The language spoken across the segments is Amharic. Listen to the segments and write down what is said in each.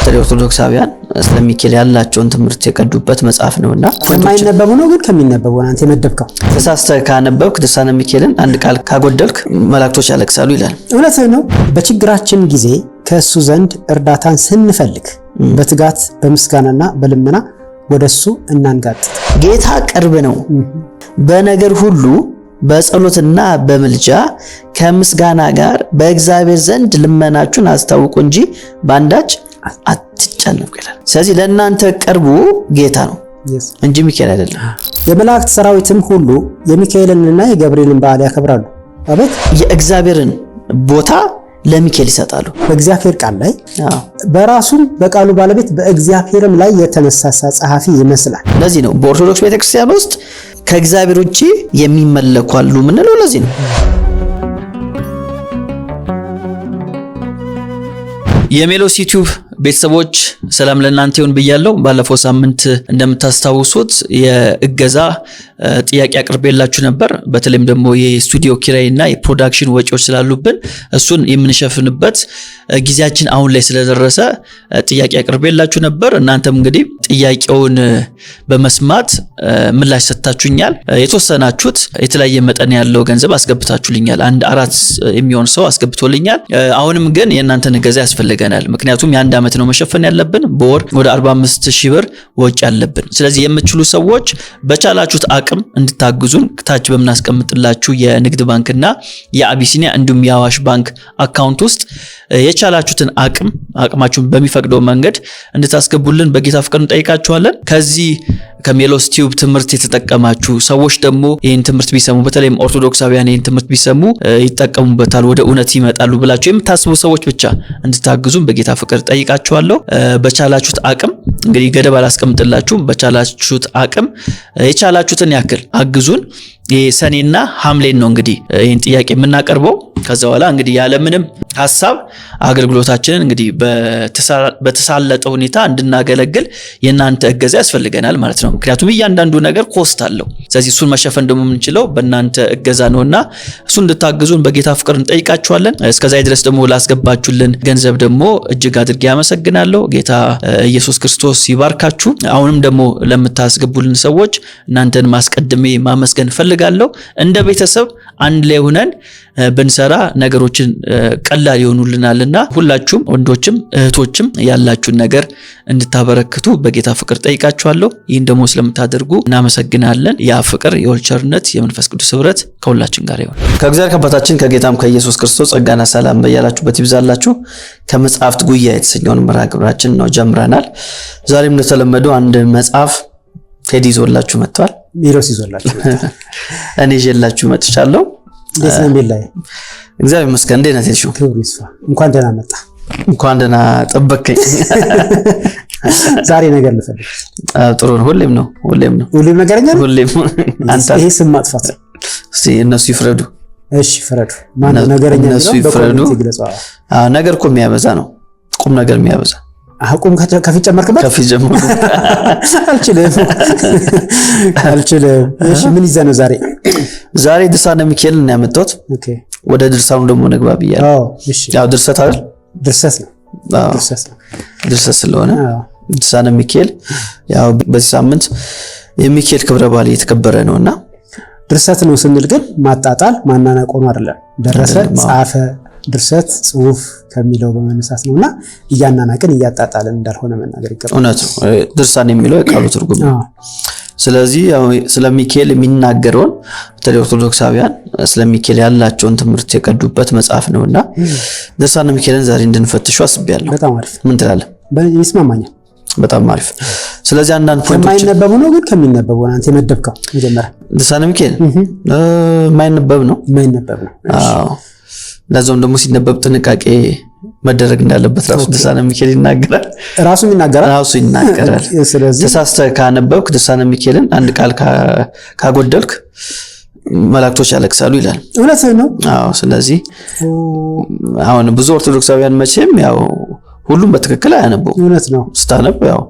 በተለይ ኦርቶዶክሳውያን ስለ ሚካኤል ያላቸውን ትምህርት የቀዱበት መጽሐፍ ነውና የማይነበቡ ነው ግን ከሚነበቡ አንተ የመደብከው ተሳስተህ ካነበብክ ድርሳነ ሚካኤልን አንድ ቃል ካጎደልክ መላእክቶች ያለቅሳሉ ይላል። እውነት ነው። በችግራችን ጊዜ ከእሱ ዘንድ እርዳታን ስንፈልግ በትጋት በምስጋናና በልመና ወደሱ እናንጋጥ። ጌታ ቅርብ ነው። በነገር ሁሉ በጸሎትና በምልጃ ከምስጋና ጋር በእግዚአብሔር ዘንድ ልመናችሁን አስታውቁ እንጂ በአንዳች አትጨነቁ ይላል። ስለዚህ ለእናንተ ቅርቡ ጌታ ነው እንጂ ሚካኤል አይደለም። የመላእክት ሰራዊትም ሁሉ የሚካኤልንና የገብርኤልን በዓል ያከብራሉ። አቤት የእግዚአብሔርን ቦታ ለሚካኤል ይሰጣሉ። በእግዚአብሔር ቃል ላይ በራሱም በቃሉ ባለቤት በእግዚአብሔርም ላይ የተነሳሳ ጸሐፊ ይመስላል። ለዚህ ነው በኦርቶዶክስ ቤተክርስቲያን ውስጥ ከእግዚአብሔር ውጭ የሚመለኩ አሉ የምንለው ለዚህ ነው። የሜሎስ ዩቲዩብ ቤተሰቦች ሰላም ለእናንተ ይሁን ብያለሁ። ባለፈው ሳምንት እንደምታስታውሱት የእገዛ ጥያቄ አቅርቤላችሁ ነበር። በተለይም ደግሞ የስቱዲዮ ኪራይ እና የ production ወጪዎች ስላሉብን እሱን የምንሸፍንበት ጊዜያችን አሁን ላይ ስለደረሰ ጥያቄ አቅርቤላችሁ ነበር። እናንተም እንግዲህ ጥያቄውን በመስማት ምላሽ ሰጥታችሁኛል። የተወሰናችሁት የተለያየ መጠን ያለው ገንዘብ አስገብታችሁልኛል። አንድ አራት የሚሆን ሰው አስገብቶልኛል። አሁንም ግን የእናንተን እገዛ ያስፈልገናል። ምክንያቱም የአንድ ዓመት ነው መሸፈን ያለብን። በወር ወደ 45 ሺህ ብር ወጪ ያለብን። ስለዚህ የምትችሉ ሰዎች በቻላችሁት አቅም እንድታግዙን ታች በምናስቀምጥላችሁ የንግድ ባንክና የአቢሲኒያ እንዲሁም የአዋሽ ባንክ account ውስጥ የቻላችሁትን አቅም አቅማችሁን በሚፈቅደው መንገድ እንድታስገቡልን በጌታ ፍቅር እንጠይቃችኋለን። ከዚህ ከሜሎስ ቲዩብ ትምህርት የተጠቀማችሁ ሰዎች ደግሞ ይህን ትምህርት ቢሰሙ በተለይም ኦርቶዶክሳውያን ይህን ትምህርት ቢሰሙ ይጠቀሙበታል፣ ወደ እውነት ይመጣሉ ብላችሁ የምታስቡ ሰዎች ብቻ እንድታግዙን በጌታ ፍቅር ጠይቃችኋለሁ። በቻላችሁት አቅም እንግዲህ ገደብ አላስቀምጥላችሁም። በቻላችሁት አቅም የቻላችሁትን ያክል አግዙን። ሰኔና ሐምሌን ነው እንግዲህ ይህን ጥያቄ የምናቀርበው። ከዛ በኋላ እንግዲህ ያለምንም ሀሳብ አገልግሎታችንን እንግዲህ በተሳለጠ ሁኔታ እንድናገለግል የእናንተ እገዛ ያስፈልገናል ማለት ነው። ምክንያቱም እያንዳንዱ ነገር cost አለው። ስለዚህ እሱን መሸፈን ደግሞ የምንችለው በእናንተ እገዛ ነውና እሱን እንድታግዙን በጌታ ፍቅር እንጠይቃችኋለን። እስከዛ ድረስ ደግሞ ላስገባችሁልን ገንዘብ ደግሞ እጅግ አድርጌ አመሰግናለሁ። ጌታ ኢየሱስ ክርስቶስ ይባርካችሁ። አሁንም ደግሞ ለምታስገቡልን ሰዎች እናንተን ማስቀድሜ ማመስገን እፈልጋለሁ። እንደ ቤተሰብ አንድ ላይ ሆነን ብንሰራ ነገሮችን ቀላል ይሆኑልናልና ሁላችሁም ወንዶችም እህቶችም ያላችሁን ነገር እንድታበረክቱ በጌታ ፍቅር ጠይቃችኋለሁ። ይህን ደግሞ ስለምታደርጉ እናመሰግናለን። ያ ፍቅር፣ የወልድ ቸርነት፣ የመንፈስ ቅዱስ ህብረት ከሁላችን ጋር ይሁን። ከእግዚአብሔር ከአባታችን ከጌታም ከኢየሱስ ክርስቶስ ጸጋና ሰላም በያላችሁበት ይብዛላችሁ። ከመጽሐፍት ጉያ የተሰኘውን መርሃ ግብራችን ነው ጀምረናል። ዛሬም እንደተለመደው አንድ መጽሐፍ ቴዲ ይዞላችሁ መጥቷል። ሜሎስ ይዞላችሁ እኔ ይዤላችሁ መጥቻለሁ። እንዴት ነው ሚላይ? እግዚአብሔር ይመስገን። እንዴት ነህ ቴዲሾ? ክብሩ ይስፋ። እንኳን ደህና መጣ። እንኳን ደህና ጠበቅከኝ። ዛሬ ነገር ልፈልግ። ጥሩ ነው። ሁሌም ነው፣ ሁሌም ነው፣ ሁሌም ነገረኛ ነው። ሁሌም አንተ። ይሄ ስም ማጥፋት ነው። እስቲ እነሱ ይፍረዱ። እሺ ፍረዱ። ማነው ነገረኛ? እነሱ ይፍረዱ። ነገር እኮ የሚያበዛ ነው፣ ቁም ነገር የሚያበዛ። ቁም ከፊት ጨመርክበት? ከፊት ጀምሮ። አልችልም፣ አልችልም። እሺ ምን ይዘህ ነው ዛሬ? ዛሬ ድርሳነ ሚካኤልን ነው ያመጣሁት። okay፣ ወደ ድርሳኑ ደግሞ ንግባ ብያለሁ። አዎ፣ እሺ። ያው ድርሰት አይደል? ድርሰት ነው። አዎ፣ ድርሰት ነው። ድርሰት ስለሆነ አዎ። ድርሳነ ሚካኤል ያው በዚህ ሳምንት የሚካኤል ክብረ በዓል እየተከበረ ነውና ድርሰት ነው ስንል ግን ማጣጣል ማናናቅ ሆኖ አይደለም። ደረሰ፣ ጻፈ፣ ድርሰት ጽሁፍ ከሚለው በመነሳት ነውና እያናናቅን እያጣጣልን እንዳልሆነ መናገር ይገባል። እውነት ነው። ድርሳን የሚለው የቃሉ ትርጉም ነው። ስለዚህ ያው ስለ ሚካኤል የሚናገረውን በተለይ ኦርቶዶክሳውያን ስለ ሚካኤል ያላቸውን ትምህርት የቀዱበት መጽሐፍ ነውና ድርሳነ ሚካኤልን ዛሬ እንድንፈትሹ አስቤያለሁ። በጣም አሪፍ። ምን ትላለህ? ይስማማኛል። በጣም አሪፍ። ስለዚህ አንዳንድ point ኦች የማይነበቡ ነው ግን ከሚነበቡ አንተ የመደብከው መጀመሪያ ድርሳነ ሚካኤል የማይነበብ ነው። የማይነበብ ነው። አዎ። ለዛውም ደግሞ ሲነበብ ጥንቃቄ መደረግ እንዳለበት ራሱ ድርሳነ ሚካኤል ይናገራል። ራሱም ይናገራል። ራሱ ይናገራል። ስለዚህ ተሳስተህ ካነበብክ ድርሳነ ሚካኤልን አንድ ቃል ካጎደልክ መላእክቶች ያለቅሳሉ ይላል። እውነት ነው። አዎ። ስለዚህ አሁን ብዙ ኦርቶዶክሳውያን መቼም ያው ሁሉም በትክክል አያነቡም። እውነት ነው። ስታነብ ያው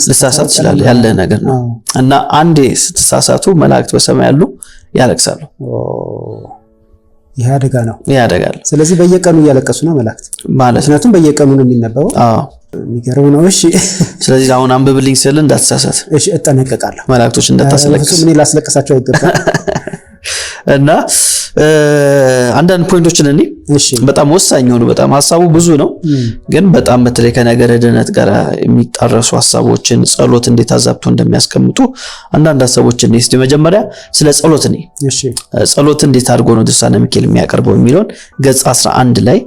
ልሳሳት ትችላለህ፣ ያለ ነገር ነው እና አንዴ ስትሳሳቱ መላእክት በሰማይ ያሉ ያለቅሳሉ። ይሄ አደጋ ነው። ይህ አደጋ አለ ስለዚህ በየቀኑ እያለቀሱ ነው መላእክት ማለት ነው። ምክንያቱም በየቀኑ ነው የሚነበበው። አዎ። የሚገርም ነው። እሺ፣ ስለዚህ አሁን አንብብልኝ ስል እንዳትሳሳት። እሺ፣ እጠነቀቃለሁ። መላእክቶች እንዳታስለቅስ። እኔ ላስለቅሳቸው አይገባም። እና አንዳንድ point ኦችን እኔ በጣም ወሳኝ የሆኑ፣ በጣም ሀሳቡ ብዙ ነው፣ ግን በጣም በተለይ ከነገረ ድነት ጋር የሚጣረሱ ሀሳቦችን፣ ጸሎት እንዴት አዛብቶ እንደሚያስቀምጡ አንዳንድ ሀሳቦችን እስቲ መጀመሪያ ስለ ጸሎት እኔ ጸሎት እንዴት አድርጎ ነው ድርሳነ ሚካኤል የሚያቀርበው የሚለውን ገጽ 11 ላይ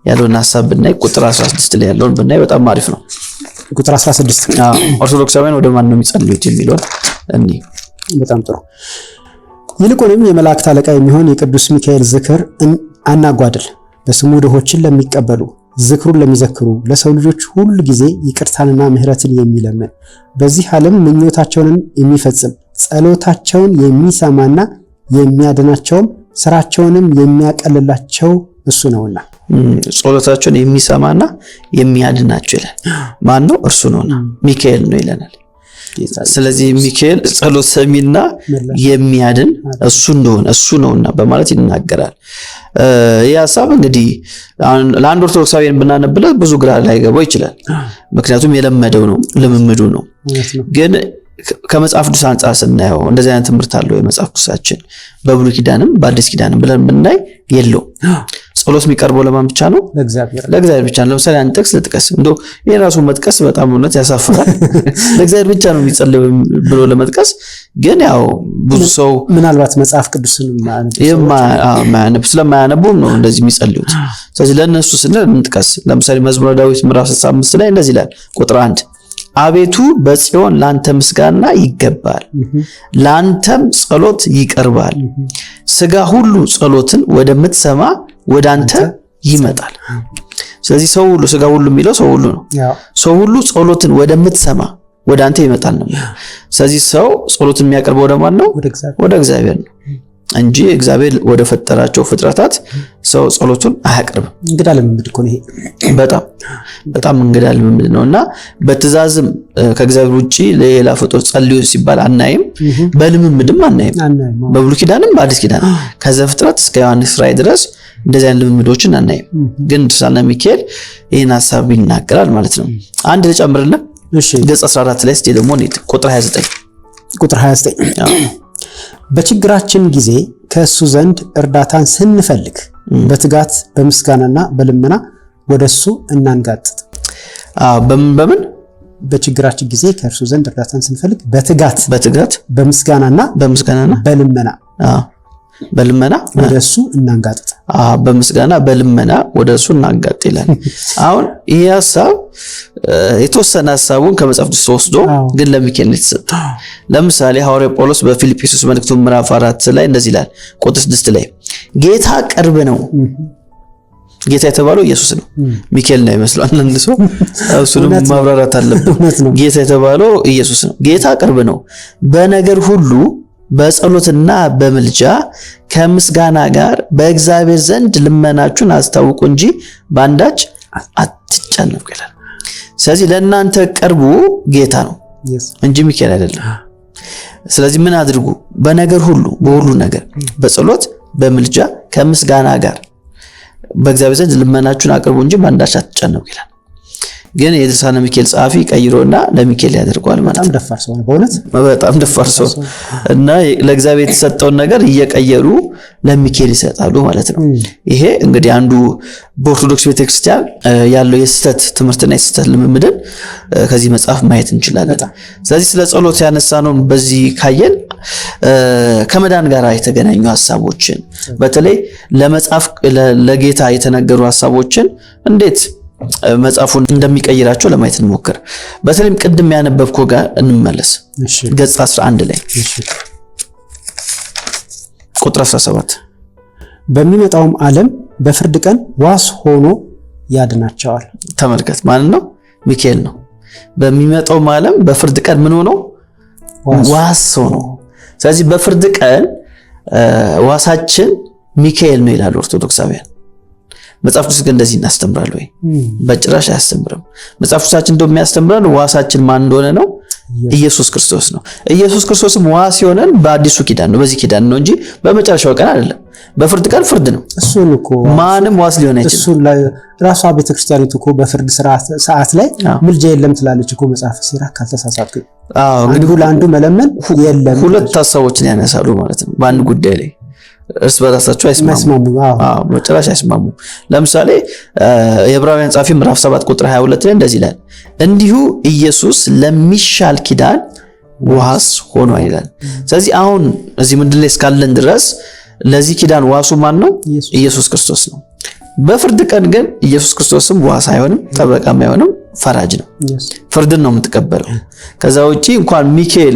ያለውን ሀሳብ ብናይ፣ ቁጥር 16 ላይ ያለውን ብናይ በጣም አሪፍ ነው። ቁጥር 16። ኦርቶዶክሳውያን ወደ ማን ነው የሚጸልዩት የሚለውን እኒ በጣም ጥሩ። ይልቁንም የመላእክት አለቃ የሚሆን የቅዱስ ሚካኤል ዝክር አናጓድል። በስሙ ድሆችን ለሚቀበሉ፣ ዝክሩን ለሚዘክሩ ለሰው ልጆች ሁል ጊዜ ይቅርታንና ምሕረትን የሚለምን፣ በዚህ ዓለም ምኞታቸውን የሚፈጽም፣ ጸሎታቸውን የሚሰማና የሚያድናቸውም ስራቸውንም የሚያቀልላቸው እሱ ነውና። ጸሎታቸውን የሚሰማና የሚያድናቸው ይላል። ማን ነው? እርሱ ነውና ሚካኤል ነው ይለናል። ስለዚህ ሚካኤል ጸሎት ሰሚና የሚያድን እሱ እንደሆነ፣ እሱ ነውና በማለት ይናገራል። ይህ ሀሳብ እንግዲህ ለአንድ ኦርቶዶክሳዊን ብናነብለት ብዙ ግራ ላይገባው ይችላል። ምክንያቱም የለመደው ነው፣ ልምምዱ ነው። ግን ከመጽሐፍ ቅዱስ አንጻር ስናየው እንደዚህ አይነት ትምህርት አለው የመጽሐፍ ቅዱሳችን በብሉይ ኪዳንም በአዲስ ኪዳንም ብለን ብናይ የለውም። ጸሎት የሚቀርበው ለማን ብቻ ነው? ለእግዚአብሔር ብቻ ነው። ለምሳሌ አንድ ጥቅስ ልጥቀስ። እንደው ይሄን ራሱ መጥቀስ በጣም እውነት ያሳፍራል። ለእግዚአብሔር ብቻ ነው የሚጸልየው ብሎ ለመጥቀስ ግን ያው ብዙ ሰው ምናልባት መጽሐፍ ቅዱስን ስለማያነቡም ነው እንደዚህ የሚጸልዩት። ስለዚህ ለእነሱ ስንል እንጥቀስ። ለምሳሌ መዝሙረ ዳዊት ምዕራፍ 65 ላይ እንደዚህ ይላል፣ ቁጥር 1፣ አቤቱ በጽዮን ላንተ ምስጋና ይገባል፣ ላንተም ጸሎት ይቀርባል። ስጋ ሁሉ ጸሎትን ወደምትሰማ ወደ አንተ ይመጣል። ስለዚህ ሰው ሁሉ፣ ስጋ ሁሉ የሚለው ሰው ሁሉ ነው። ሰው ሁሉ ጸሎትን ወደምትሰማ ወደ አንተ ይመጣል ነው። ስለዚህ ሰው ጸሎትን የሚያቀርበው ወደ ማን ነው? ወደ እግዚአብሔር ነው እንጂ እግዚአብሔር ወደ ፈጠራቸው ፍጥረታት ሰው ጸሎቱን አያቀርብም። እንግዳ ልምምድ እኮ ነው ይሄ። በጣም በጣም እንግዳ ልምምድ ነው እና በትእዛዝም ከእግዚአብሔር ውጪ ለሌላ ፍጡር ጸልዩ ሲባል አናይም፣ በልምምድም አናይም። በብሉይ ኪዳንም በአዲስ ኪዳንም ከዘፍጥረት እስከ ዮሐንስ ራእይ ድረስ እንደዚህ አይነት ልምምዶችን አናይም። ግን ድርሳነ ሚካኤል ይህን ሀሳብ ይናገራል ማለት ነው። አንድ ልጨምርልህ። ገጽ 14 ላይ እስኪ ደግሞ ቁጥር 29። ቁጥር 29፣ በችግራችን ጊዜ ከእሱ ዘንድ እርዳታን ስንፈልግ በትጋት በምስጋናና በልመና ወደ እሱ እናንጋጥጥ። በምን በምን? በችግራችን ጊዜ ከእርሱ ዘንድ እርዳታን ስንፈልግ በትጋት በትጋት በምስጋናና በምስጋናና በልመና በልመና ወደ እሱ እናንጋጥጥ። በምስጋና በልመና ወደ እሱ እናንጋጥ ይላል። አሁን ይህ ሀሳብ የተወሰነ ሀሳቡን ከመጽሐፍ ቅዱስ ወስዶ ግን ለሚካኤል ነው የተሰጠው። ለምሳሌ ሐዋርያው ጳውሎስ በፊልጵስዩስ መልእክቱ ምዕራፍ 4 ላይ እንደዚህ ይላል፣ ቁጥር 6 ላይ፣ ጌታ ቅርብ ነው። ጌታ የተባለው ኢየሱስ ነው። ሚካኤል ነው ይመስለው አንዳንድ ሰው። እሱንም ማብራራት አለብን። ጌታ የተባለው ኢየሱስ ነው። ጌታ ቅርብ ነው፣ በነገር ሁሉ በጸሎትና በምልጃ ከምስጋና ጋር በእግዚአብሔር ዘንድ ልመናችሁን አስታውቁ እንጂ በአንዳች አትጨነቁ ይላል። ስለዚህ ለእናንተ ቅርቡ ጌታ ነው እንጂ ሚካኤል አይደለም። ስለዚህ ምን አድርጉ? በነገር ሁሉ፣ በሁሉ ነገር በጸሎት በምልጃ ከምስጋና ጋር በእግዚአብሔር ዘንድ ልመናችሁን አቅርቡ እንጂ በአንዳች አትጨነቁ ይላል። ግን የድርሳነ ሚካኤል ጸሐፊ ቀይሮና ለሚካኤል ያደርገዋል ማለት ነው። በጣም ደፋር ሰው ነው በእውነት። በጣም ደፋር ሰው እና ለእግዚአብሔር የተሰጠውን ነገር እየቀየሩ ለሚካኤል ይሰጣሉ ማለት ነው። ይሄ እንግዲህ አንዱ በኦርቶዶክስ ቤተክርስቲያን ያለው የስህተት ትምህርትና የስህተት ልምምድን ከዚህ መጽሐፍ ማየት እንችላለን። ስለዚህ ስለ ጸሎት ያነሳነውን በዚህ ካየን ከመዳን ጋር የተገናኙ ሀሳቦችን፣ በተለይ ለመጽሐፍ ለጌታ የተነገሩ ሀሳቦችን እንዴት መጽሐፉን እንደሚቀይራቸው ለማየት እንሞክር። በተለይም ቅድም ያነበብኮ ጋር እንመለስ። ገጽ 11 ላይ ቁጥር 17። በሚመጣውም ዓለም በፍርድ ቀን ዋስ ሆኖ ያድናቸዋል። ተመልከት፣ ማን ነው? ሚካኤል ነው። በሚመጣውም ዓለም በፍርድ ቀን ምን ሆኖ? ዋስ ሆኖ። ስለዚህ በፍርድ ቀን ዋሳችን ሚካኤል ነው ይላሉ ኦርቶዶክሳውያን። መጽሐፍ ቅዱስ ግን እንደዚህ እናስተምራል ወይ? በጭራሽ አያስተምርም። መጽሐፍ ቅዱሳችን እንደው የሚያስተምረን ዋሳችን ማን እንደሆነ ነው፣ ኢየሱስ ክርስቶስ ነው። ኢየሱስ ክርስቶስም ዋስ የሆነን በአዲሱ ኪዳን ነው፣ በዚህ ኪዳን ነው እንጂ በመጨረሻው ቀን አይደለም። በፍርድ ቀን ፍርድ ነው። እሱን እኮ ማንም ዋስ ሊሆን አይችልም። እሱን ራሷ ቤተክርስቲያኒቱ እኮ በፍርድ ሰዓት ላይ ምልጃ የለም ትላለች እኮ መጽሐፈ ሲራክ ካልተሳሳትኩኝ። አዎ አንዱ ለአንዱ መለመን የለም። ሁለት ሀሳቦችን ያነሳሉ ማለት ነው በአንድ ጉዳይ ላይ እርስ በራሳቸው አይስማሙም። አዎ በጭራሽ አይስማሙም። ለምሳሌ የዕብራውያን ጸሐፊ ምዕራፍ 7 ቁጥር 22 ላይ እንደዚህ ይላል፣ እንዲሁ ኢየሱስ ለሚሻል ኪዳን ዋስ ሆኗል ይላል። ስለዚህ አሁን እዚህ ምድር ላይ እስካለን ድረስ ለዚህ ኪዳን ዋሱ ማን ነው? ኢየሱስ ክርስቶስ ነው። በፍርድ ቀን ግን ኢየሱስ ክርስቶስም ዋስ አይሆንም፣ ጠበቃም አይሆንም፣ ፈራጅ ነው። ፍርድን ነው የምትቀበለው። ከዛ ውጪ እንኳን ሚካኤል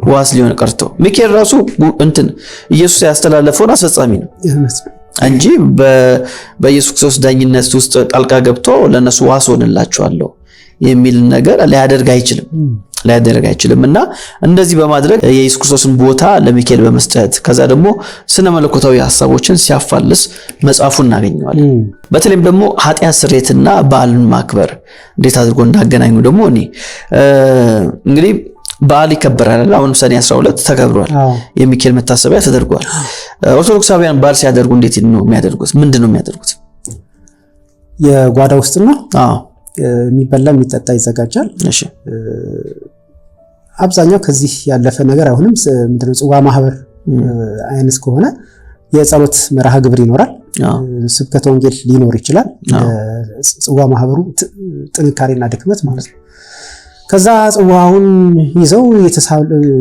ዋስ ሊሆን ቀርቶ ሚካኤል ራሱ እንትን ኢየሱስ ያስተላለፈውን አስፈጻሚ ነው እንጂ በኢየሱስ ክርስቶስ ዳኝነት ውስጥ ጣልቃ ገብቶ ለነሱ ዋስ ሆንላቸዋለሁ የሚል ነገር ሊያደርግ አይችልም ሊያደርግ አይችልም። እና እንደዚህ በማድረግ የኢየሱስ ክርስቶስን ቦታ ለሚካኤል በመስጠት ከዛ ደግሞ ስነ መለኮታዊ ሀሳቦችን ሲያፋልስ መጽሐፉ እናገኘዋለን። በተለይም ደግሞ ኃጢአት ስርየትና በዓልን ማክበር እንዴት አድርጎ እንዳገናኙ ደግሞ እኔ እንግዲህ በዓል ይከበራል። አሁንም ሰኔ 12 ተከብሯል። የሚካኤል መታሰቢያ ተደርጓል። ኦርቶዶክሳውያን በዓል ሲያደርጉ እንዴት ነው የሚያደርጉት? ምንድን ነው የሚያደርጉት? የጓዳ ውስጥ ነው የሚበላ የሚጠጣ ይዘጋጃል። እሺ አብዛኛው ከዚህ ያለፈ ነገር አይሆንም። ምንድነው ጽዋ ማህበር አይነት ከሆነ የጸሎት መርሃ ግብር ይኖራል። ስብከተ ወንጌል ሊኖር ይችላል። ጽዋ ማህበሩ ጥንካሬና ድክመት ማለት ነው። ከዛ ጽዋውን ይዘው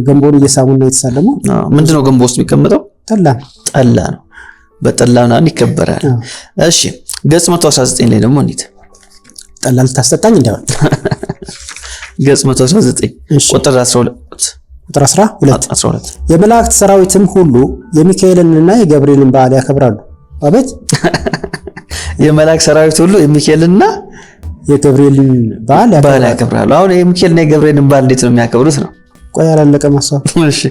ገንቦን እየሳሙና የተሳለሙ ምንድነው ገንቦ ውስጥ የሚቀመጠው? ጠላ ነው። ጠላ ነው። በጠላ ምናምን ይከበራል። እሺ ገጽ 119 ላይ ደግሞ እንሂድ። ጠላ ልታስጠጣኝ እንዳይሆን። ገጽ 119 ቁጥር 12 ቁጥር 12 የመላእክት ሰራዊትም ሁሉ የሚካኤልንና የገብርኤልን በዓል ያከብራሉ። አቤት የመላእክት ሰራዊት ሁሉ የሚካኤልንና የገብርኤልን በዓል ያከብራሉ። አሁን የሚካኤልና የገብርኤልን በዓል እንዴት ነው የሚያከብሩት ነው? ቆይ አላለቀም ሐሳብ። እሺ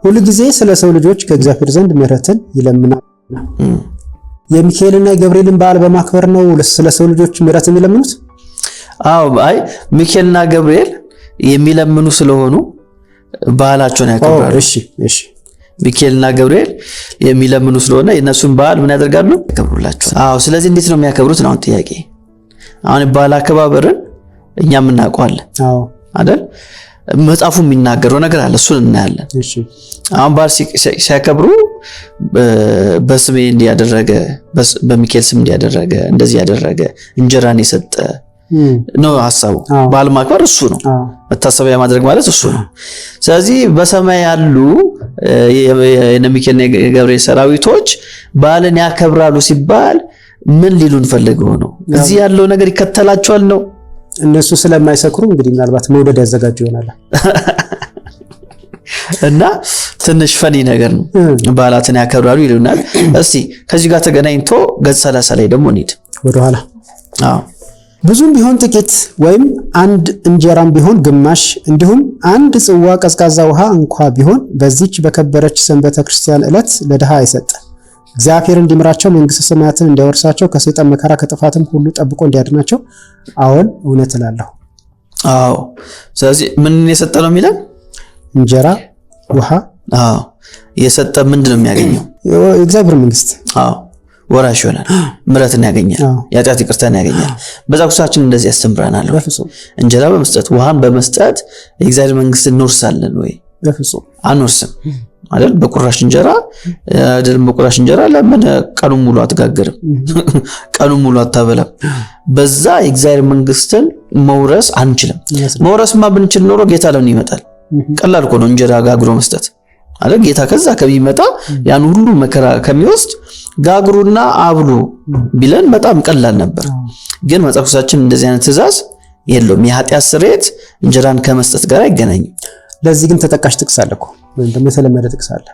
ሁሉ ጊዜ ስለ ሰው ልጆች ከእግዚአብሔር ዘንድ ምሕረትን ይለምናል። የሚካኤልና የገብርኤልን በዓል በማክበር ነው ስለ ሰው ልጆች ምሕረት የሚለምኑት? አዎ አይ ሚካኤልና ገብርኤል የሚለምኑ ስለሆኑ በዓላቸውን ያከብራሉ። እሺ እሺ ሚካኤልና ገብርኤል የሚለምኑ ስለሆነ የእነሱን በዓል ምን ያደርጋሉ? ያከብሩላቸዋል። አዎ ስለዚህ እንዴት ነው የሚያከብሩት ነው አሁን ጥያቄ። አሁን በዓል አከባበርን እኛም እናውቀዋለን አይደል? መጽሐፉ የሚናገረው ነገር አለ፣ እሱን እናያለን። እሺ አሁን በዓል ሲያከብሩ በስሜ እንዲያደረገ በሚካኤል ስም እንዲያደረገ እንደዚህ ያደረገ እንጀራን የሰጠ ነው ሐሳቡ። በዓል ማክበር እሱ ነው፣ መታሰቢያ ማድረግ ማለት እሱ ነው። ስለዚህ በሰማይ ያሉ የነ ሚካኤልና የገብርኤል ሰራዊቶች በዓልን ያከብራሉ ሲባል ምን ሊሉን ፈልገው ነው? እዚህ ያለው ነገር ይከተላቸዋል ነው? እነሱ ስለማይሰክሩ እንግዲህ ምናልባት መውደድ ያዘጋጁ ይሆናል። እና ትንሽ ፈኒ ነገር ነው። በዓላትን ያከብራሉ ይሉናል። እስቲ ከዚህ ጋር ተገናኝቶ ገጽ 30 ላይ ደግሞ እንሂድ ወደኋላ። አዎ ብዙም ቢሆን ጥቂት ወይም አንድ እንጀራም ቢሆን ግማሽ፣ እንዲሁም አንድ ጽዋ ቀዝቃዛ ውሃ እንኳ ቢሆን በዚች በከበረች ሰንበተ ክርስቲያን ዕለት ለድሃ አይሰጥ። እግዚአብሔር እንዲምራቸው መንግሥተ ሰማያትን እንዲያወርሳቸው ከሰይጣን መከራ ከጥፋትም ሁሉ ጠብቆ እንዲያድናቸው አዎን እውነት እላለሁ። አዎ ስለዚህ ምን የሰጠ ነው የሚለን? እንጀራ ውሃ። አዎ የሰጠ ምንድን ነው የሚያገኘው? የእግዚአብሔር መንግስት። አዎ ወራሽ ይሆናል። ምሕረትን ያገኛል። የኃጢአት ይቅርታን ያገኛል። በዛ ኩሳችን እንደዚህ ያስተምረናል። እንጀራ በመስጠት ውሃን በመስጠት የእግዚአብሔር መንግስት እንወርሳለን ወይ? በፍጹም አንወርስም አይደል? በቁራሽ እንጀራ አይደለም። በቁራሽ እንጀራ ለምን ቀኑን ሙሉ አትጋግርም? ቀኑን ሙሉ አታበላም? በዛ የእግዚአብሔር መንግስትን መውረስ አንችልም። መውረስማ ብንችል ኖሮ ጌታ ለምን ይመጣል? ቀላል እኮ ነው እንጀራ ጋግሮ መስጠት አይደል? ጌታ ከዛ ከሚመጣ ያን ሁሉ መከራ ከሚወስድ ጋግሩና አብሉ ቢለን በጣም ቀላል ነበር። ግን መጽሐፍ ቅዱሳችን እንደዚህ አይነት ትእዛዝ የለውም። የኃጢአት ስርየት እንጀራን ከመስጠት ጋር አይገናኝም። ለዚህ ግን ተጠቃሽ ጥቅስ አለ እኮ ወይም ደግሞ የተለመደ ጥቅስ አለ።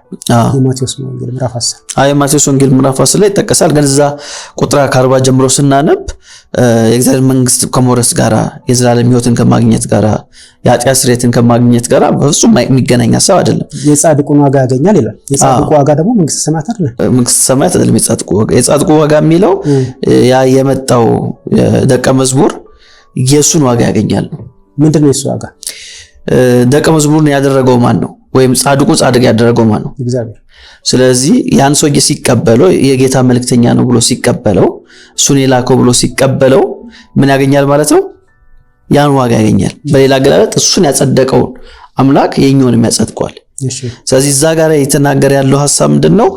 የማቴዎስ ወንጌል ምዕራፍ 10። አዎ የማቴዎስ ወንጌል ምዕራፍ 10 ላይ ይጠቀሳል። ግን እዛ ቁጥር 40 ጀምሮ ስናነብ የእግዚአብሔር መንግስት ከመውረስ ጋራ የዘላለም ሕይወትን ከማግኘት ጋራ የኃጢአት ስርየትን ከማግኘት ጋራ በፍጹም የሚገናኝ ሀሳብ አይደለም። የጻድቁን ዋጋ ያገኛል ይላል። የጻድቁ ዋጋ ደግሞ መንግስተ ሰማያት አይደለም። መንግስተ ሰማያት አይደለም። የጻድቁ ዋጋ የጻድቁ ዋጋ የሚለው ያ የመጣው ደቀ መዝሙር የሱን ዋጋ ያገኛል ነው። ምንድነው የሱ ዋጋ? ደቀ መዝሙሩን ያደረገው ማን ነው? ወይም ጻድቁ ጻድቅ ያደረገው ማን ነው? እግዚአብሔር። ስለዚህ ያን ሰውዬ ሲቀበለው የጌታ መልእክተኛ ነው ብሎ ሲቀበለው፣ እሱን የላከው ብሎ ሲቀበለው ምን ያገኛል ማለት ነው? ያን ዋጋ ያገኛል። በሌላ አገላለጥ እሱን ያጸደቀውን አምላክ የኛውንም ያጸድቀዋል። ስለዚህ እዛ ጋር የተናገረ ያለው ሐሳብ ምንድነው?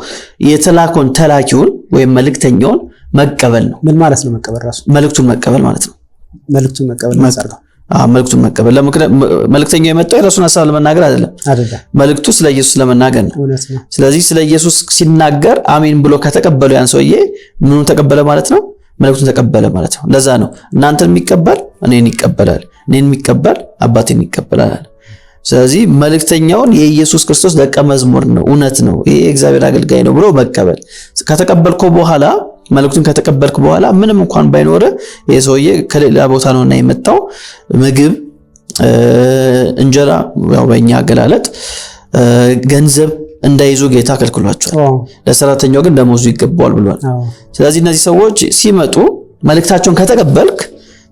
የተላከውን ተላኪውን ወይም መልእክተኛውን መቀበል ነው። ምን ማለት ነው መቀበል? ራሱ መልእክቱን መቀበል ማለት ነው። መልእክቱን መቀበል ማለት ነው። አዎ መልእክቱን መቀበል። መልእክተኛው የመጣው የራሱን ሐሳብ ለመናገር አይደለም። መልእክቱ ስለ ኢየሱስ ለመናገር ነው። ስለዚህ ስለ ኢየሱስ ሲናገር አሜን ብሎ ከተቀበለው ያን ሰውዬ ምኑን ተቀበለ ማለት ነው? መልእክቱን ተቀበለ ማለት ነው። ለዛ ነው እናንተን የሚቀበል እኔን ይቀበላል፣ እኔን የሚቀበል አባቴን ይቀበላል። ስለዚህ መልእክተኛውን የኢየሱስ ክርስቶስ ደቀ መዝሙር ነው፣ እውነት ነው፣ ይሄ የእግዚአብሔር አገልጋይ ነው ብሎ መቀበል። ከተቀበልከው በኋላ መልእክቱን ከተቀበልክ በኋላ ምንም እንኳን ባይኖር ይሄ ሰውዬ ከሌላ ቦታ ነውና የመጣው ምግብ፣ እንጀራ፣ ያው በእኛ አገላለጥ ገንዘብ እንዳይዙ ጌታ ከልክሏቸዋል። ለሰራተኛው ግን ደሞዙ ይገባዋል ብሏል። ስለዚህ እነዚህ ሰዎች ሲመጡ መልእክታቸውን ከተቀበልክ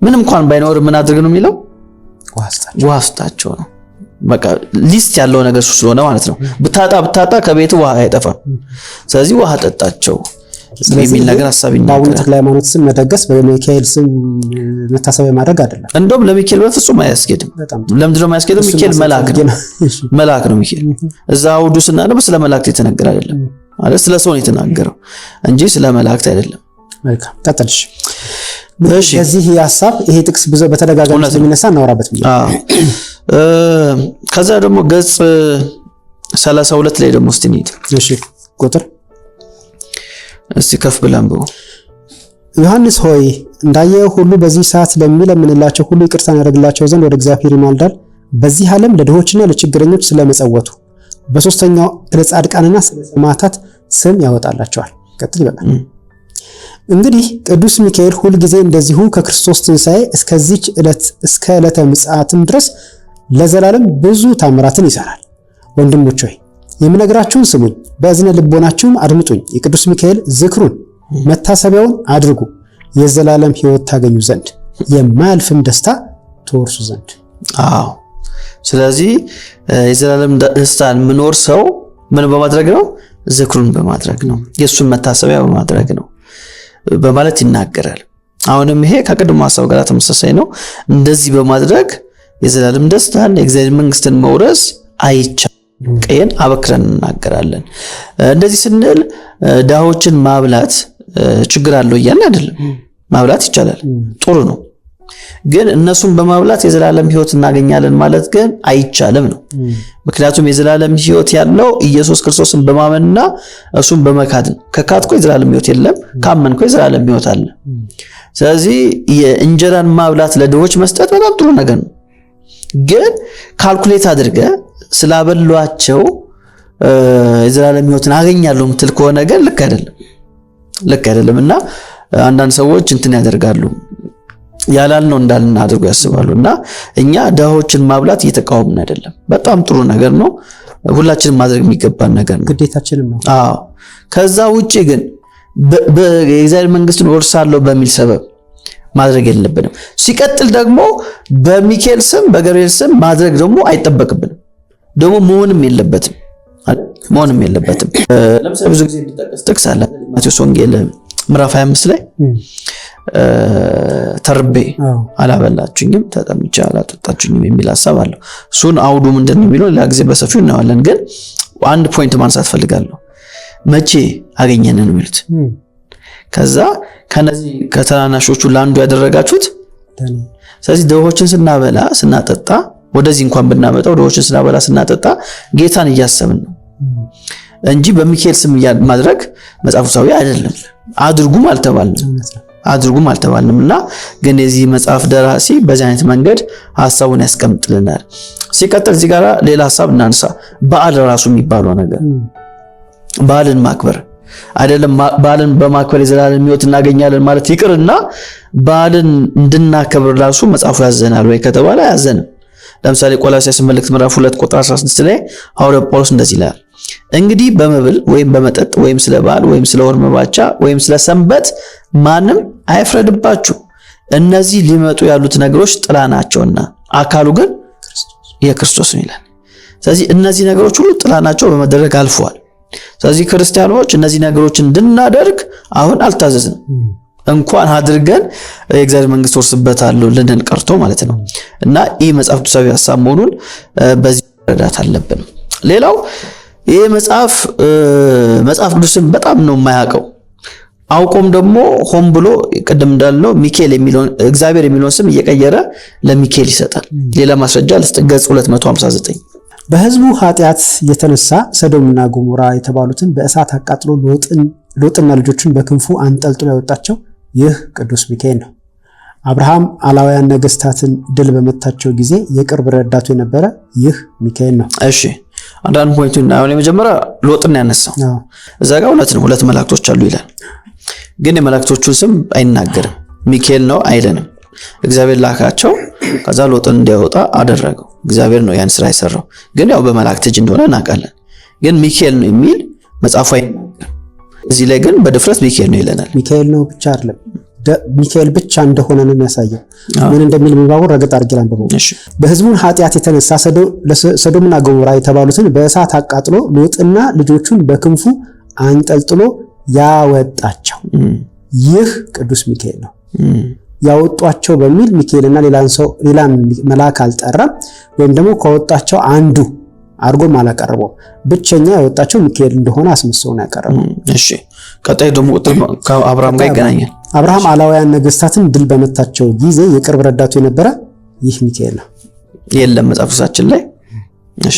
ምንም እንኳን ባይኖር ምን አድርግ ነው የሚለው? ውሃ ስጣቸው ነው። በቃ least ያለው ነገር እሱ ስለሆነ ማለት ነው። ብታጣ ብታጣ ከቤት ውሃ አይጠፋም። ስለዚህ ውሃ ጠጣቸው የሚል ነገር ሐሳብ ይናገራል። በአቡነ ተክለ ሃይማኖት ስም መደገስ በሚካኤል ስም መታሰቢያ ማድረግ አይደለም። እንደውም ለሚካኤል በፍጹም አያስኬድም። ለምንድን ነው የማያስኬድም? ሚካኤል መልአክ ነው። መልአክ ነው ሚካኤል። እዛ አውዱ ስናነብ ስለ መላእክት የተነገረ አይደለም ማለት ስለ ሰው ነው የተናገረው እንጂ ስለ መላእክት አይደለም። መልካም ቀጥልሽ። እሺ የዚህ ሐሳብ ይሄ ጥቅስ ብዙ በተደጋጋሚ ስለሚነሳ እናወራበት ብዬ። ከዛ ደግሞ ገጽ 32 ላይ ደግሞ እስቲ እንሂድ። እሺ ቁጥር እስቲ ከፍ ብለን ብሎ ዮሐንስ ሆይ እንዳየው ሁሉ በዚህ ሰዓት ለሚለምንላቸው ሁሉ ይቅርታን ያደርግላቸው ዘንድ ወደ እግዚአብሔር ይማልዳል። በዚህ ዓለም ለድሆችና ለችግረኞች ስለመጸወቱ በሶስተኛው ለጻድቃንና ስለሰማዕታት ስም ያወጣላቸዋል። ቀጥል ይበቃል። እንግዲህ ቅዱስ ሚካኤል ሁል ጊዜ እንደዚሁ ከክርስቶስ ትንሣኤ እስከዚች ዕለት እስከ ዕለተ ምጽአትም ድረስ ለዘላለም ብዙ ታምራትን ይሰራል። ወንድሞች ሆይ የምነግራችሁን ስሙኝ፣ በእዝነ ልቦናችሁም አድምጡኝ። የቅዱስ ሚካኤል ዝክሩን መታሰቢያውን አድርጉ፣ የዘላለም ሕይወት ታገኙ ዘንድ የማያልፍም ደስታ ትወርሱ ዘንድ። አዎ፣ ስለዚህ የዘላለም ደስታን ምኖር ሰው ምን በማድረግ ነው? ዝክሩን በማድረግ ነው፣ የሱን መታሰቢያ በማድረግ ነው በማለት ይናገራል። አሁንም ይሄ ከቅድሙ ሐሳብ ጋር ተመሳሳይ ነው። እንደዚህ በማድረግ የዘላለም ደስታን የእግዚአብሔር መንግስትን መውረስ አይቻልም። ቀየን አበክረን እናገራለን። እንደዚህ ስንል ድሆችን ማብላት ችግር አለው እያልን አይደለም። ማብላት ይቻላል፣ ጥሩ ነው። ግን እነሱን በማብላት የዘላለም ሕይወት እናገኛለን ማለት ግን አይቻልም ነው። ምክንያቱም የዘላለም ሕይወት ያለው ኢየሱስ ክርስቶስን በማመንና እሱን በመካድ ነው። ከካድኮ የዘላለም ሕይወት የለም፣ ካመንኮ የዘላለም ሕይወት አለ። ስለዚህ የእንጀራን ማብላት ለድሆች መስጠት በጣም ጥሩ ነገር ነው። ግን calculate አድርገህ ስላበሏቸው የዘላለም ሕይወትን አገኛለሁ የምትል ከሆነ ግን ልክ አይደለም፣ ልክ አይደለም። እና አንዳንድ ሰዎች እንትን ያደርጋሉ፣ ያላልነው እንዳልን አድርጎ ያስባሉ። እና እኛ ድሆችን ማብላት እየተቃወምን አይደለም። በጣም ጥሩ ነገር ነው። ሁላችንም ማድረግ የሚገባን ነገር ነው፣ ግዴታችንም ነው። አዎ። ከዛ ውጪ ግን የእግዚአብሔር መንግስትን ወርሳለሁ በሚል ሰበብ ማድረግ የለብንም። ሲቀጥል ደግሞ በሚካኤል ስም በገብርኤል ስም ማድረግ ደግሞ አይጠበቅብንም፣ ደግሞ መሆንም የለበትም መሆንም የለበትም። ለምሳሌ ብዙ ጊዜ የሚጠቀስ ጥቅስ አለ ማቴዎስ ወንጌል ምዕራፍ 25 ላይ ተርቤ አላበላችሁኝም፣ ተጠምቼ አላጠጣችሁኝም የሚል ሐሳብ አለው። እሱን አውዱ ምንድን ነው የሚለው ሌላ ጊዜ በሰፊው እናየዋለን። ግን አንድ point ማንሳት ፈልጋለሁ። መቼ አገኘን ነው የሚሉት። ከዛ ከነዚህ ከተናናሾቹ ለአንዱ ያደረጋችሁት። ስለዚህ ድሆችን ስናበላ ስናጠጣ፣ ወደዚህ እንኳን ብናመጣው ድሆችን ስናበላ ስናጠጣ ጌታን እያሰብን ነው እንጂ በሚካኤል ስም ማድረግ መጽሐፍ ቅዱሳዊ አይደለም። አድርጉም አልተባልንም አድርጉም አልተባልንም። እና ግን የዚህ መጽሐፍ ደራሲ በዚህ አይነት መንገድ ሐሳቡን ያስቀምጥልናል። ሲቀጥል እዚህ ጋር ሌላ ሐሳብ እናንሳ። በዓል ራሱ የሚባለው ነገር በዓልን ማክበር አይደለም። በዓልን በማክበር የዘላለም ሕይወት እናገኛለን ማለት ይቅርና በዓልን እንድናከብር ራሱ መጽሐፉ ያዘናል ወይ ከተባለ አያዘንም። ለምሳሌ ቆላስይስ መልእክት ምዕራፍ 2 ቁጥር 16 ላይ ሐዋርያው ጳውሎስ እንደዚህ ይላል፣ እንግዲህ በመብል ወይም በመጠጥ ወይም ስለ በዓል ወይም ስለ ወር መባቻ ወይም ስለ ሰንበት ማንም አይፍረድባችሁ፣ እነዚህ ሊመጡ ያሉት ነገሮች ጥላ ናቸውና አካሉ ግን የክርስቶስ ነው ይላል። ስለዚህ እነዚህ ነገሮች ሁሉ ጥላ ናቸው፣ በመደረግ አልፈዋል። ስለዚህ ክርስቲያኖች እነዚህ ነገሮች እንድናደርግ አሁን አልታዘዝንም። እንኳን አድርገን የእግዚአብሔር መንግስት ወርስበታለሁ ልንል ቀርቶ ማለት ነው። እና ይህ መጽሐፍ ቅዱሳዊ ሀሳብ መሆኑን በዚህ መረዳት አለብን። ሌላው ይህ መጽሐፍ መጽሐፍ ቅዱስን በጣም ነው የማያውቀው። አውቆም ደግሞ ሆን ብሎ ቅድም እንዳልነው ሚካኤል የሚለውን እግዚአብሔር የሚለውን ስም እየቀየረ ለሚካኤል ይሰጣል። ሌላ ማስረጃ ልስጥ፣ ገጽ 259። በሕዝቡ ኃጢአት የተነሳ ሰዶምና ገሞራ የተባሉትን በእሳት አቃጥሎ ሎጥና ልጆቹን በክንፉ አንጠልጥሎ ያወጣቸው ይህ ቅዱስ ሚካኤል ነው። አብርሃም አላውያን ነገስታትን ድል በመታቸው ጊዜ የቅርብ ረዳቱ የነበረ ይህ ሚካኤል ነው። እሺ፣ አንዳንድ point ኡን አሁን የመጀመሪያ ሎጥን ያነሳው እዛ ጋር እውነት ነው፣ ሁለት መላእክቶች አሉ ይላል። ግን የመላእክቶቹን ስም አይናገርም። ሚካኤል ነው አይለንም። እግዚአብሔር ላካቸው፣ ከዛ ሎጥን እንዲያወጣ አደረገው። እግዚአብሔር ነው ያን ስራ የሰራው። ግን ያው በመላእክት እጅ እንደሆነ እናውቃለን። ግን ሚካኤል ነው የሚል መጽሐፉ አይናገርም። እዚህ ላይ ግን በድፍረት ሚካኤል ነው ይለናል። ሚካኤል ነው ብቻ አይደለም፣ ሚካኤል ብቻ እንደሆነ ነው የሚያሳየው። ምን እንደሚል ምንባቡን ረገጥ አድርጌ ላንብበው። በሕዝቡን ኃጢአት የተነሳ ሰዶምና ገሞራ የተባሉትን በእሳት አቃጥሎ ሎጥና ልጆቹን በክንፉ አንጠልጥሎ ያወጣቸው ይህ ቅዱስ ሚካኤል ነው። ያወጧቸው በሚል ሚካኤልና ሌላን ሰው ሌላን መልአክ አልጠራም፣ ወይም ደግሞ ካወጣቸው አንዱ አድርጎም አላቀረበውም። ብቸኛ ያወጣቸው ሚካኤል እንደሆነ አስመስሎ ነው ያቀረበው። እሺ፣ ቀጣይ ደግሞ ቁጥር ከአብርሃም ጋር ይገናኛል። አብርሃም አላውያን ነገስታትን ድል በመታቸው ጊዜ የቅርብ ረዳቱ የነበረ ይህ ሚካኤል ነው። የለም መጽሐፍ ቅዱሳችን ላይ። እሺ፣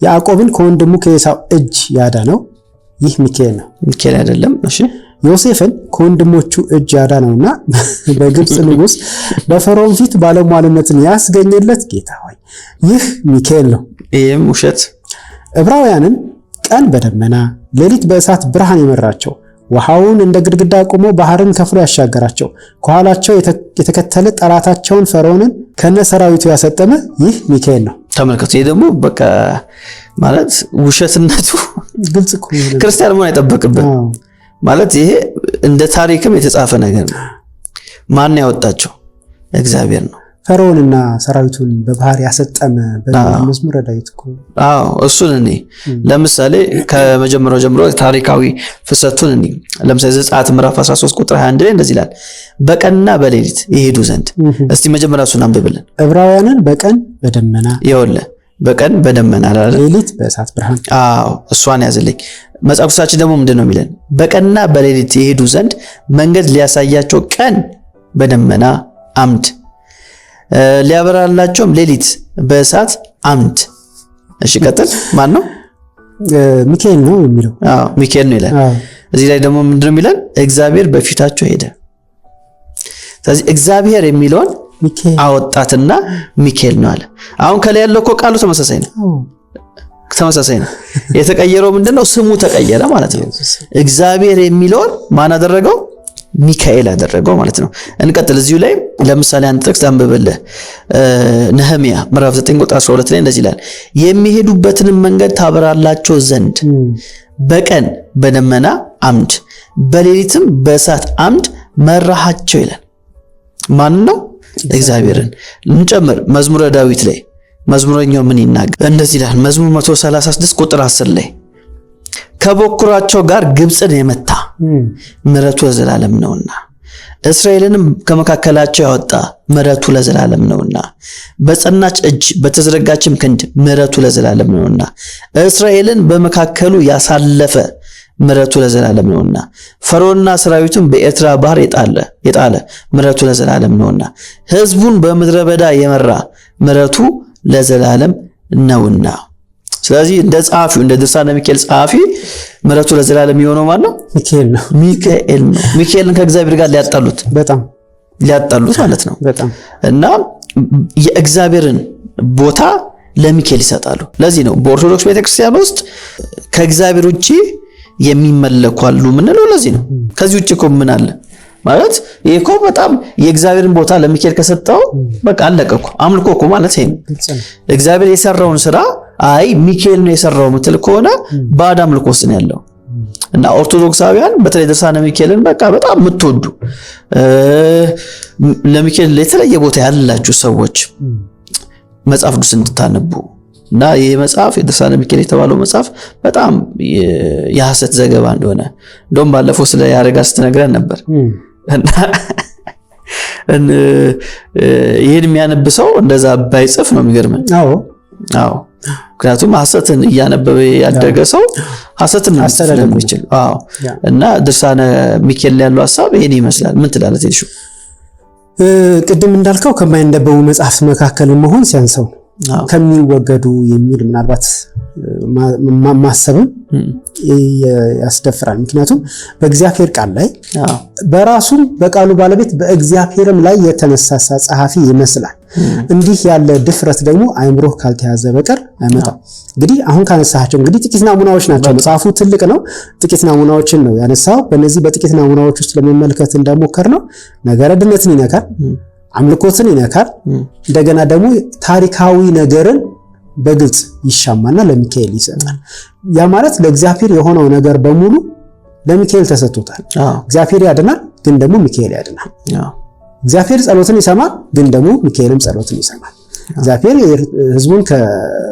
ያዕቆብን ከወንድሙ ከኤሳው እጅ ያዳነው ይህ ሚካኤል ነው። ሚካኤል አይደለም። እሺ፣ ዮሴፍን ከወንድሞቹ እጅ ያዳነውና በግብፅ ንጉሥ በፈርዖን ፊት ባለሟልነትን ያስገኘለት ጌታ ሆይ ይህ ሚካኤል ነው። ይህም ውሸት። ዕብራውያንን ቀን በደመና ሌሊት በእሳት ብርሃን የመራቸው፣ ውሃውን እንደ ግድግዳ ቆሞ ባህርን ከፍሎ ያሻገራቸው፣ ከኋላቸው የተከተለ ጠላታቸውን ፈርዖንን ከነ ሰራዊቱ ያሰጠመ ይህ ሚካኤል ነው። ተመልከቱ። ይህ ደግሞ በቃ ማለት ውሸትነቱ ግልጽ እኮ ነው። ክርስቲያን መሆን አይጠበቅብን። ማለት ይሄ እንደ ታሪክም የተጻፈ ነገር ነው። ማን ያወጣቸው? እግዚአብሔር ነው። ፈርዖንና ሰራዊቱን በባህር ያሰጠመ በሚል መዝሙረ ዳዊት እኮ። አዎ፣ እሱን እኔ ለምሳሌ ከመጀመሪያው ጀምሮ ታሪካዊ ፍሰቱን እኔ ለምሳሌ ዘጸአት ምዕራፍ 13 ቁጥር 21 ላይ እንደዚህ ይላል፣ በቀንና በሌሊት ይሄዱ ዘንድ። እስቲ መጀመሪያ እሱን አንብብልን። ዕብራውያንን በቀን በደመና፣ ይኸውልህ፣ በቀን በደመና አላለ? ሌሊት በእሳት ብርሃን። አዎ፣ እሷን ያዝልኝ። መጽሐፍ ቅዱሳችን ደግሞ ምንድን ነው የሚለን? በቀንና በሌሊት ይሄዱ ዘንድ መንገድ ሊያሳያቸው ቀን በደመና አምድ፣ ሊያበራላቸውም ሌሊት በእሳት አምድ። እሺ ቀጥል። ማን ነው? ሚካኤል ነው የሚለው። አዎ፣ ሚካኤል ነው ይላል። እዚህ ላይ ደግሞ ምንድን ነው የሚለን? እግዚአብሔር በፊታቸው ሄደ። ስለዚህ እግዚአብሔር የሚለውን ሚካኤል አወጣትና ሚካኤል ነው አለ። አሁን ከላይ ያለው እኮ ቃሉ ተመሳሳይ ነው። ተመሳሳይ ነው። የተቀየረው ምንድነው? ስሙ ተቀየረ ማለት ነው። እግዚአብሔር የሚለውን ማን አደረገው? ሚካኤል አደረገው ማለት ነው። እንቀጥል። እዚሁ ላይ ለምሳሌ አንድ ጥቅስ አንብብልህ። ነህምያ ምዕራፍ 9 ቁጥር 12 ላይ እንደዚህ ይላል፣ የሚሄዱበትንም መንገድ ታበራላቸው ዘንድ በቀን በደመና አምድ በሌሊትም በእሳት አምድ መራሃቸው ይላል። ማን ነው? እግዚአብሔርን። እንጨምር። መዝሙረ ዳዊት ላይ መዝሙረኛው ምን ይናገር? እንደዚህ ይላል። መዝሙር 136 ቁጥር 10 ላይ ከበኩራቸው ጋር ግብፅን የመታ ምሕረቱ ለዘላለም ነውና፣ እስራኤልንም ከመካከላቸው ያወጣ ምሕረቱ ለዘላለም ነውና፣ በጸናች እጅ በተዘረጋችም ክንድ ምሕረቱ ለዘላለም ነውና፣ እስራኤልን በመካከሉ ያሳለፈ ምሕረቱ ለዘላለም ነውና፣ ፈርዖንና ሰራዊቱን በኤርትራ ባህር የጣለ ምሕረቱ ለዘላለም ነውና፣ ሕዝቡን በምድረ በዳ የመራ ምሕረቱ ለዘላለም ነውና። ስለዚህ እንደ ጸሐፊው፣ እንደ ድርሳነ ሚካኤል ጸሐፊ ምሕረቱ ለዘላለም የሆነው ማን ነው? ሚካኤል ነው። ሚካኤል ነው። ሚካኤልን ከእግዚአብሔር ጋር ሊያጣሉት ሊያጣሉት ማለት ነው። እና የእግዚአብሔርን ቦታ ለሚካኤል ይሰጣሉ። ለዚህ ነው በኦርቶዶክስ ቤተክርስቲያን ውስጥ ከእግዚአብሔር ውጪ የሚመለኩ አሉ የምንለው ለዚህ ነው። ከዚህ ውጪ እኮ ምን አለ ማለት? ይሄ እኮ በጣም የእግዚአብሔርን ቦታ ለሚካኤል ከሰጠው በቃ አለቀ እኮ። አምልኮ እኮ ማለት ይሄ ነው። እግዚአብሔር የሰራውን ስራ አይ ሚካኤል ነው የሰራው ምትል ከሆነ ባዕድ አምልኮ ውስጥ ነው ያለው። እና ኦርቶዶክሳውያን በተለይ ድርሳነ ሚካኤልን በቃ በጣም የምትወዱ፣ ለሚካኤል የተለየ ቦታ ያላችሁ ሰዎች መጽሐፍ ቅዱስ እንድታነቡ እና ይህ መጽሐፍ የድርሳነ ሚካኤል የተባለው መጽሐፍ በጣም የሐሰት ዘገባ እንደሆነ እንደውም ባለፈው ስለ ያረጋ ስትነግረን ነበር። እና ይህን የሚያነብ ሰው እንደዛ ባይጽፍ ነው የሚገርመን። አዎ አዎ፣ ምክንያቱም ሐሰትን እያነበበ ያደገ ሰው ሐሰትን ነው ሊጽፍ ስለሚችል። አዎ። እና ድርሳነ ሚካኤል ያለው ሐሳብ ይሄን ይመስላል። ምን ትላለህ ቴዲሾ? ቅድም እንዳልከው ከማይነበቡ መጽሐፍት መካከል መሆን ሲያንሰው ከሚወገዱ የሚል ምናልባት ማሰብም ያስደፍራል። ምክንያቱም በእግዚአብሔር ቃል ላይ በራሱም በቃሉ ባለቤት በእግዚአብሔርም ላይ የተነሳሳ ጸሐፊ ይመስላል። እንዲህ ያለ ድፍረት ደግሞ አእምሮህ ካልተያዘ በቀር አይመጣም። እንግዲህ አሁን ካነሳቸው እንግዲህ ጥቂት ናሙናዎች ናቸው። መጽሐፉ ትልቅ ነው። ጥቂት ናሙናዎችን ነው ያነሳው። በእነዚህ በጥቂት ናሙናዎች ውስጥ ለመመልከት እንደሞከር ነው ነገረ ድነትን ይነካል፣ አምልኮትን ይነካል። እንደገና ደግሞ ታሪካዊ ነገርን በግልጽ ይሻማና ለሚካኤል ይሰጣል። ያ ማለት ለእግዚአብሔር የሆነው ነገር በሙሉ ለሚካኤል ተሰጥቶታል። እግዚአብሔር ያድናል፣ ግን ደግሞ ሚካኤል ያድናል። እግዚአብሔር ጸሎትን ይሰማል፣ ግን ደግሞ ሚካኤልም ጸሎትን ይሰማል። እግዚአብሔር ሕዝቡን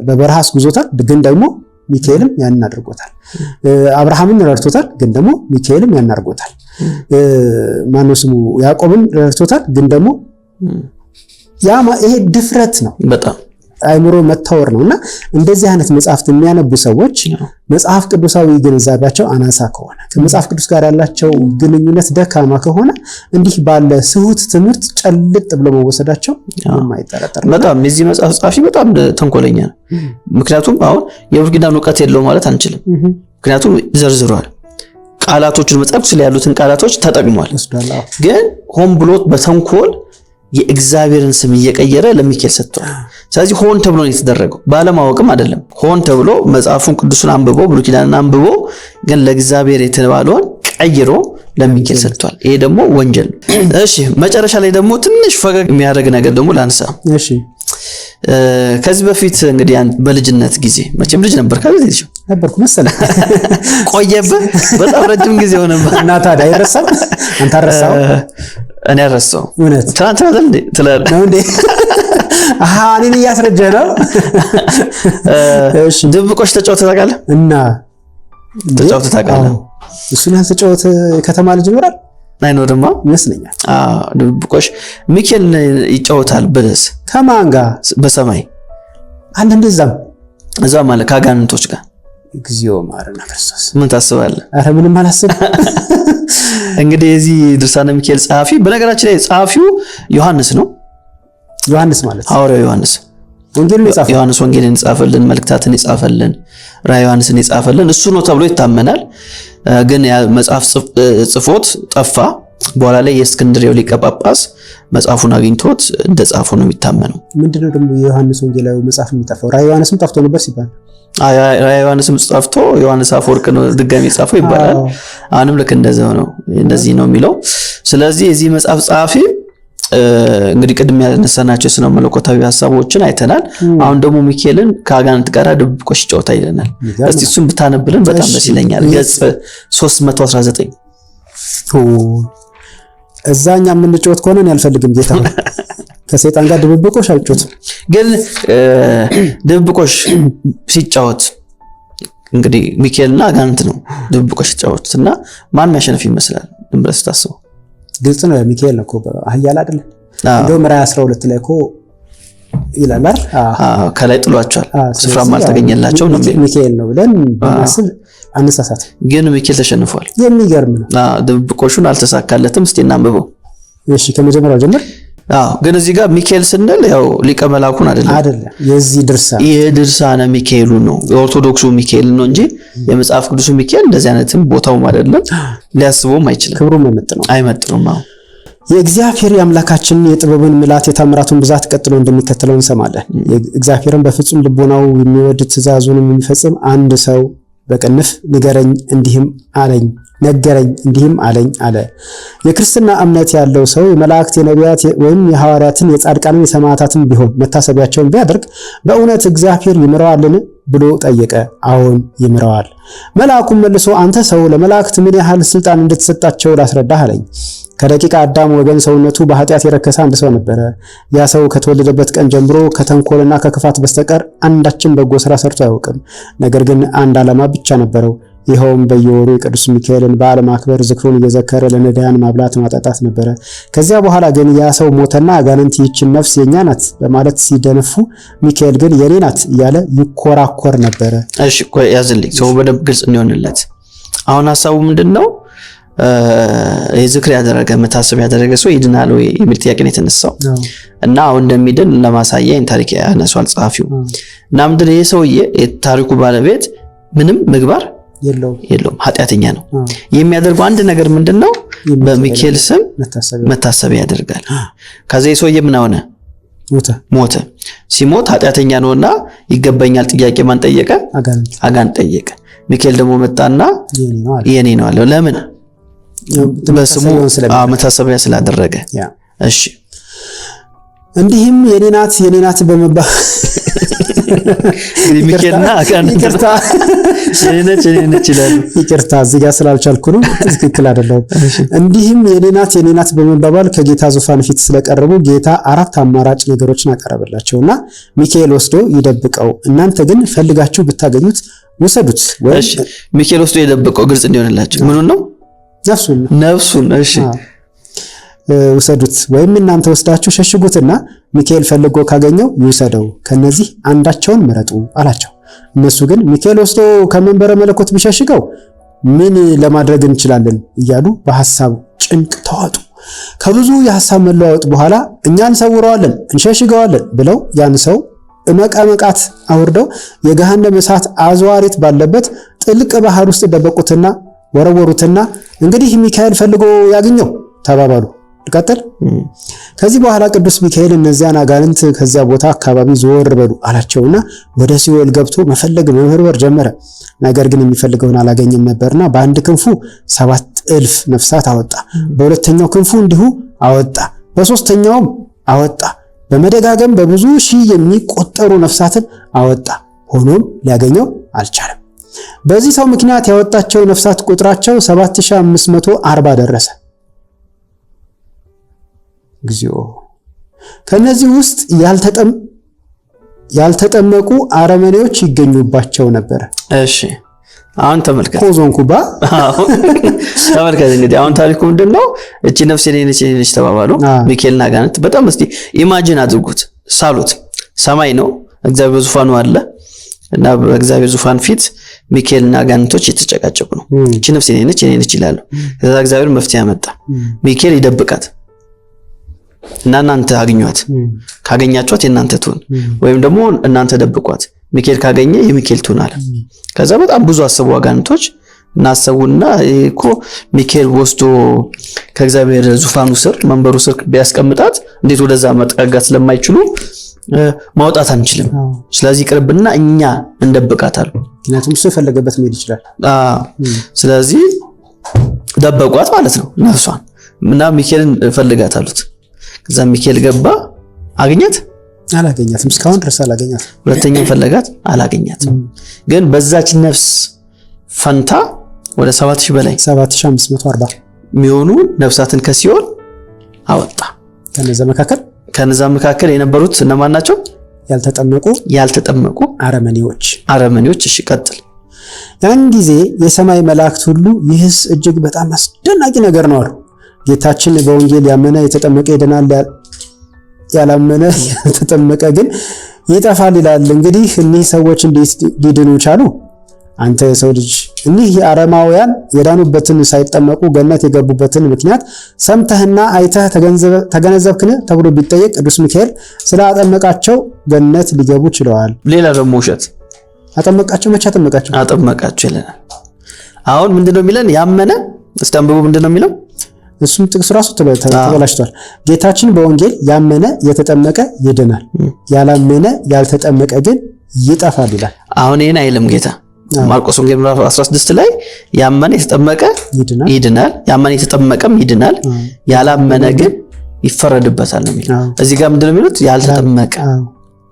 በበረሃ አስጉዞታል፣ ግን ደግሞ ሚካኤልም ያንን አድርጎታል። አብርሃምን ረድቶታል፣ ግን ደግሞ ሚካኤልም ያን አድርጎታል። ማነው ስሙ ያዕቆብን ረድቶታል፣ ግን ደግሞ ይሄ ድፍረት ነው፣ በጣም አእምሮ መታወር ነው። እና እንደዚህ አይነት መጽሐፍት የሚያነቡ ሰዎች መጽሐፍ ቅዱሳዊ ግንዛቤያቸው አናሳ ከሆነ፣ ከመጽሐፍ ቅዱስ ጋር ያላቸው ግንኙነት ደካማ ከሆነ እንዲህ ባለ ስሁት ትምህርት ጨልጥ ብሎ መወሰዳቸው የማይጠረጠር ነው። በጣም የዚህ መጽሐፍ ጸሐፊ በጣም ተንኮለኛ ነው። ምክንያቱም አሁን የብሉይ ኪዳን እውቀት የለውም ማለት አንችልም። ምክንያቱም ዘርዝሯል፣ ቃላቶቹን መጽሐፍ ቅዱስ ላይ ያሉትን ቃላቶች ተጠቅሟል። ግን ሆን ብሎት በተንኮል የእግዚአብሔርን ስም እየቀየረ ለሚካኤል ሰጥቷል። ስለዚህ ሆን ተብሎ ነው የተደረገው፣ ባለማወቅም አይደለም። ሆን ተብሎ መጽሐፉን ቅዱሱን አንብቦ ብሉይ ኪዳንን አንብቦ ግን ለእግዚአብሔር የተባለውን ቀይሮ ለሚካኤል ሰጥቷል። ይሄ ደግሞ ወንጀል ነው። እሺ፣ መጨረሻ ላይ ደግሞ ትንሽ ፈገግ የሚያደርግ ነገር ደግሞ ላንሳ። እሺ። ከዚህ በፊት እንግዲህ በልጅነት ጊዜ መቼም ልጅ ነበር ከዚህ ነበርኩ መሰለህ። ቆየብህ፣ በጣም ረጅም ጊዜ ሆነብህ። እና ታዲያ አይረሳም? አንተ አረሳው? እኔ አረሳው። እውነት ትናንትና አይደል እንዴ ትላለህ ነው እንዴ? አሃ፣ እኔን እያስረጀህ ነው። እሺ። ድብብቆሽ ተጫውተህ ታውቃለህ? እና ተጫውተህ ታውቃለህ? እሱን ያልተጫወተ ከተማ ልጅ ይኖራል አይኖርማ ይመስለኛል። አዎ፣ ድብብቆሽ ሚካኤል ይጫወታል በደስ ከማን ጋር? በሰማይ አንድ እንደዛም እዛ ማለት ከአጋንንቶች ጋር። እግዚኦ ማረና ክርስቶስ። ምን ታስባለህ? ኧረ ምንም አላስብም። እንግዲህ የዚህ ድርሳነ ሚካኤል ጸሐፊ፣ በነገራችን ላይ ጸሐፊው ዮሐንስ ነው። ዮሐንስ ማለት ሐዋርያው ዮሐንስ ወንጌሉን የጻፈው ዮሐንስ ወንጌልን የጻፈልን፣ መልእክታትን የጻፈልን፣ ራዕየ ዮሐንስን የጻፈልን እሱ ነው ተብሎ ይታመናል። ግን ያ መጽሐፍ ጽፎት ጠፋ። በኋላ ላይ የእስክንድርያው ሊቀ ጳጳስ መጽሐፉን አግኝቶት እንደጻፈው ነው የሚታመነው። ምንድነው ደግሞ የዮሐንስ ወንጌላዊ መጽሐፍ የሚጠፋው? ራዕየ ዮሐንስም ጠፍቶ ነበር ሲባል፣ ራዕየ ዮሐንስም ጠፍቶ ዮሐንስ አፈወርቅ ነው ድጋሚ የጻፈው ይባላል። አሁንም ልክ እንደዛው ነው፣ እንደዚህ ነው የሚለው። ስለዚህ የዚህ መጽሐፍ ጸሐፊ እንግዲህ ቅድም ያነሳናቸው ስነ መለኮታዊ ሀሳቦችን አይተናል። አሁን ደግሞ ሚካኤልን ከአጋንንት ጋር ድብብቆሽ ጨዋታ ይለናል። እስቲ እሱን ብታነብልን በጣም ደስ ይለኛል። ገጽ 319። እዛኛ የምንጫወት ከሆነ እኔ አልፈልግም ጌታ፣ ከሰይጣን ጋር ድብብቆሽ አልጫወትም። ግን ድብብቆሽ ሲጫወት እንግዲህ ሚካኤልና አጋንንት ነው ድብብቆሽ ሲጫወቱት እና ማን የሚያሸንፍ ይመስላል? ዝም ብለህ ስታስበው። ግልጽ ነው፣ ሚካኤል ነው እኮ ኃያል አይደለ? እንደውም ራዕይ 12 ላይ እኮ ይላል አይደል? ከላይ ጥሏቸዋል፣ ስፍራም አልተገኘላቸው ነው። ሚካኤል ነው ብለን ብናስብ አነሳሳት። ግን ሚካኤል ተሸንፏል። የሚገርም ነው። ድብብቆሹን አልተሳካለትም። እስቲ እናንብበው። እሺ፣ ከመጀመሪያው ጀምር። አዎ፣ ግን እዚህ ጋር ሚካኤል ስንል ያው ሊቀ መላኩን አይደለም፣ አይደለም፣ የዚህ ድርሳን ይህ ድርሳነ ሚካኤሉ ነው፣ የኦርቶዶክሱ ሚካኤል ነው እንጂ የመጽሐፍ ቅዱሱ ሚካኤል እንደዚህ አይነትም ቦታውም አይደለም፣ ሊያስበውም አይችልም። ክብሩም አይመጥነውም፣ አይመጥነውም። አዎ። የእግዚአብሔር የአምላካችን የጥበብን ምላት የታምራቱን ብዛት ቀጥሎ እንደሚከተለው እንሰማለን። እግዚአብሔርን በፍጹም ልቦናው የሚወድ ትእዛዙንም የሚፈጽም አንድ ሰው በቅንፍ ንገረኝ እንዲህም አለኝ ነገረኝ እንዲህም አለኝ አለ። የክርስትና እምነት ያለው ሰው የመላእክት የነቢያት ወይም የሐዋርያትን የጻድቃንን የሰማዕታትን ቢሆን መታሰቢያቸውን ቢያደርግ በእውነት እግዚአብሔር ይምረዋልን? ብሎ ጠየቀ። አዎን ይምረዋል። መልአኩም መልሶ አንተ ሰው ለመላእክት ምን ያህል ስልጣን እንደተሰጣቸው ላስረዳህ አለኝ። ከደቂቀ አዳም ወገን ሰውነቱ በኃጢአት የረከሰ አንድ ሰው ነበረ። ያ ሰው ከተወለደበት ቀን ጀምሮ ከተንኮልና ከክፋት በስተቀር አንዳችን በጎ ስራ ሰርቶ አያውቅም። ነገር ግን አንድ ዓላማ ብቻ ነበረው። ይኸውም በየወሩ የቅዱስ ሚካኤልን በዓል ማክበር፣ ዝክሩን እየዘከረ ለነዳያን ማብላት ማጠጣት ነበረ። ከዚያ በኋላ ግን ያ ሰው ሞተና አጋንንት ይህችን ነፍስ የኛ ናት በማለት ሲደነፉ፣ ሚካኤል ግን የኔ ናት እያለ ይኮራኮር ነበረ። እሺ ቆይ ያዝልኝ፣ ሰው በደንብ ግልጽ እንዲሆንለት። አሁን ሀሳቡ ምንድን ነው? ዝክር ያደረገ መታሰብ ያደረገ ሰው ይድናል ወይ የሚል ጥያቄ ነው የተነሳው። እና አሁን እንደሚድን ለማሳያ ይህን ታሪክ ያነሷል ጸሐፊው። እና ምንድን ነው ይህ ሰውዬ የታሪኩ ባለቤት ምንም ምግባር የለውም፣ ኃጢአተኛ ነው። የሚያደርገው አንድ ነገር ምንድን ነው? በሚካኤል ስም መታሰቢያ ያደርጋል። ከዚያ የሰውዬ ምን ሆነ? ሞተ። ሲሞት ኃጢአተኛ ነውና ይገባኛል ጥያቄ ማን ጠየቀ? አጋንንት ጠየቀ። ሚካኤል ደግሞ መጣና የኔ ነው አለው። ለምን? በስሙ መታሰቢያ ስላደረገ። እሺ እንዲህም የኔ ናት የኔ ናት በመባል ሚካኤልና አጋንንት የኔ ነች ይላሉ። ይቅርታ እዚህ ጋር ስላልቻልኩ ነው፣ ትክክል አይደለሁም። እንዲህም የኔ ናት የኔ ናት በመባባል ከጌታ ዙፋን ፊት ስለቀረቡ ጌታ አራት አማራጭ ነገሮችን አቀረበላቸውና ሚካኤል ወስዶ ይደብቀው፣ እናንተ ግን ፈልጋችሁ ብታገኙት ውሰዱት። እሺ ሚካኤል ወስዶ ይደብቀው፣ ግልጽ እንዲሆንላቸው ምኑን ነው? ነፍሱን። ነፍሱን። እሺ ውሰዱት ወይም እናንተ ወስዳችሁ ሸሽጉትና ሚካኤል ፈልጎ ካገኘው ይውሰደው፣ ከነዚህ አንዳቸውን ምረጡ አላቸው። እነሱ ግን ሚካኤል ወስዶ ከመንበረ መለኮት ቢሸሽገው ምን ለማድረግ እንችላለን እያሉ በሐሳብ ጭንቅ ተዋጡ። ከብዙ የሐሳብ መለዋወጥ በኋላ እኛ እንሰውረዋለን፣ እንሸሽገዋለን ብለው ያን ሰው እመቀመቃት አውርደው የገሃነም እሳት አዝዋሪት ባለበት ጥልቅ ባህር ውስጥ ደበቁትና ወረወሩትና እንግዲህ ሚካኤል ፈልጎ ያግኘው ተባባሉ። ልቀጥል። ከዚህ በኋላ ቅዱስ ሚካኤል እነዚያን አጋንንት ከዚያ ቦታ አካባቢ ዞር በሉ አላቸውና ወደ ሲኦል ገብቶ መፈለግ መመርመር ጀመረ። ነገር ግን የሚፈልገውን አላገኘም ነበርና በአንድ ክንፉ 7 እልፍ ነፍሳት አወጣ፣ በሁለተኛው ክንፉ እንዲሁ አወጣ፣ በሶስተኛውም አወጣ። በመደጋገም በብዙ ሺህ የሚቆጠሩ ነፍሳትን አወጣ። ሆኖም ሊያገኘው አልቻለም። በዚህ ሰው ምክንያት ያወጣቸው ነፍሳት ቁጥራቸው 7540 ደረሰ። እግዚኦ! ከነዚህ ውስጥ ያልተጠመቁ አረመኔዎች ይገኙባቸው ነበር። እሺ አሁን ተመልከት፣ ኮዞን ኩባ ተመልከት። እንግዲህ አሁን ታሪኩ ምንድነው? እቺ ነፍስ የኔ ነች የኔ ነች ተባባሉ ሚካኤልና አጋንንት። በጣም እስቲ imagine አድርጉት፣ ሳሉት። ሰማይ ነው፣ እግዚአብሔር ዙፋኑ አለ እና በእግዚአብሔር ዙፋን ፊት ሚካኤልና አጋንንቶች የተጨቃጨቁ ነው። እቺ ነፍስ የኔ ነች የኔ ነች ይላሉ። ከዛ እግዚአብሔር መፍትሄ አመጣ። ሚካኤል ይደብቃት እና እናንተ አግኟት፣ ካገኛችኋት የእናንተ ትሁን፣ ወይም ደግሞ እናንተ ደብቋት፣ ሚካኤል ካገኘ የሚካኤል ትሁን አለ። ከዛ በጣም ብዙ አሰቡ አጋንንቶች እናሰቡና እኮ ሚካኤል ወስዶ ከእግዚአብሔር ዙፋኑ ስር መንበሩ ስር ቢያስቀምጣት እንዴት ወደዛ መጠጋት ስለማይችሉ ማውጣት አንችልም። ስለዚህ ቅርብና እኛ እንደብቃት አሉ። ምክንያቱም እሱ የፈለገበት መሄድ ይችላል። ስለዚህ ደበቋት ማለት ነው ነፍሷን እና ሚካኤልን ፈልጋት አሉት። ከዛ ሚካኤል ገባ፣ አገኛት? አላገኛትም። እስካሁን ድረስ አላገኛትም። ሁለተኛም ፈለጋት፣ አላገኛትም። ግን በዛች ነፍስ ፈንታ ወደ 7000 በላይ 7540 የሚሆኑ ነፍሳትን ከሲኦል አወጣ። ከነዛ መካከል የነበሩት እነማን ናቸው? ያልተጠመቁ አረመኔዎች። እሺ ቀጥል። ያን ጊዜ የሰማይ መላእክት ሁሉ ይህስ እጅግ በጣም አስደናቂ ነገር ነው አሉ። ጌታችን በወንጌል ያመነ የተጠመቀ ይድናል፣ ያላመነ ያልተጠመቀ ግን ይጠፋል ይላል። እንግዲህ እኒህ ሰዎች እንዴት ሊድኑ ቻሉ? አንተ የሰው ልጅ እኒህ የአረማውያን የዳኑበትን ሳይጠመቁ ገነት የገቡበትን ምክንያት ሰምተህና አይተህ ተገነዘብክን ተብሎ ቢጠየቅ ቅዱስ ሚካኤል ስላጠመቃቸው ገነት ሊገቡ ችለዋል። ሌላ ደግሞ ውሸት። አጠመቃቸው። መቼ አጠመቃቸው? አጠመቃቸው ይለናል። አሁን ምንድነው የሚለን? ያመነ እስቲ አንብቡ። ምንድነው የሚለው? እሱም ጥቅስ ራሱ ተበላሽቷል። ጌታችን በወንጌል ያመነ የተጠመቀ ይድናል፣ ያላመነ ያልተጠመቀ ግን ይጠፋል ይላል። አሁን ይሄን አይልም ጌታ። ማርቆስ ወንጌል ምዕራፍ 16 ላይ ያመነ የተጠመቀ ይድናል፣ ያመነ የተጠመቀም ይድናል፣ ያላመነ ግን ይፈረድበታል ነው የሚለው። እዚህ ጋር ምንድነው የሚሉት? ያልተጠመቀ።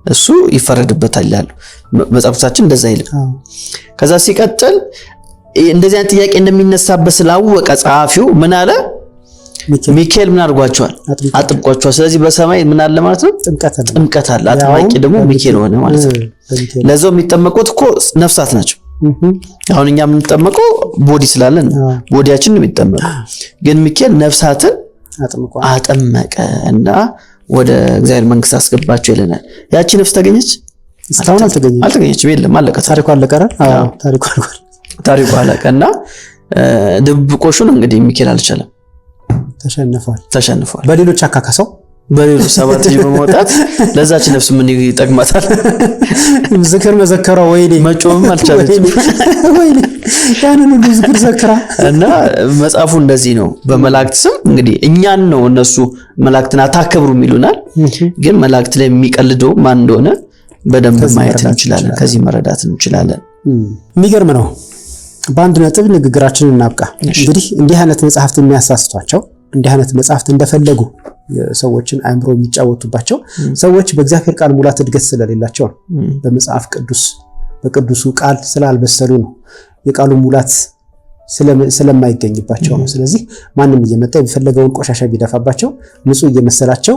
እሱ ይፈረድበታል ይላሉ። መጽሐፍ ቅዱሳችን እንደዛ አይልም። ከዛ ሲቀጥል እንደዚህ አይነት ጥያቄ እንደሚነሳበት ስላወቀ ጸሐፊው ምን አለ? ሚካኤል ምን አድርጓቸዋል? አጥምቋቸዋል። ስለዚህ በሰማይ ምን አለ ማለት ነው? ጥምቀት አለ። አጥማቂ ደግሞ ሚካኤል ሆነ ማለት ነው። ለዛው የሚጠመቁት እኮ ነፍሳት ናቸው። አሁን እኛ የምንጠመቀው body ስላለን body ያችን ነው የሚጠመቀው። ግን ሚካኤል ነፍሳትን አጠመቀ እና ወደ እግዚአብሔር መንግስት አስገባቸው ይለናል። ያቺ ነፍስ ተገኘች? እስካሁን አልተገኘችም። የለም፣ አለቀ። ታሪኩ አለቀ። አዎ ታሪኩ አልቋል። ታሪኩ አለቀ እና ድብብቆሹን እንግዲህ ሚካኤል አልቻለም። ተሸንፏል። ተሸንፏል። በሌሎች አካካሰው በሌሎች 7 ሺህ በመውጣት ለዛች ነፍስ ምን ይጠቅማታል? ዝክር መዘከሯ ወይኔ መጮህም አልቻለችም። ወይኔ ያንን ሁሉ ዝክር ዘክራ እና መጽሐፉ እንደዚህ ነው። በመላእክት ስም እንግዲህ እኛን ነው እነሱ መላእክትን አታከብሩም ይሉናል። ግን መላእክት ላይ የሚቀልደው ማን እንደሆነ በደንብ ማየት እንችላለን። ከዚህ መረዳት እንችላለን። የሚገርም ነው። በአንድ ነጥብ ንግግራችንን እናብቃ። እንግዲህ እንዲህ አይነት መጽሐፍት የሚያሳስቷቸው፣ እንዲህ አይነት መጽሐፍት እንደፈለጉ ሰዎችን አእምሮ የሚጫወቱባቸው ሰዎች በእግዚአብሔር ቃል ሙላት እድገት ስለሌላቸው ነው። በመጽሐፍ ቅዱስ በቅዱሱ ቃል ስላልበሰሉ ነው። የቃሉ ሙላት ስለማይገኝባቸው ነው። ስለዚህ ማንም እየመጣ የሚፈለገውን ቆሻሻ ቢደፋባቸው ንጹህ እየመሰላቸው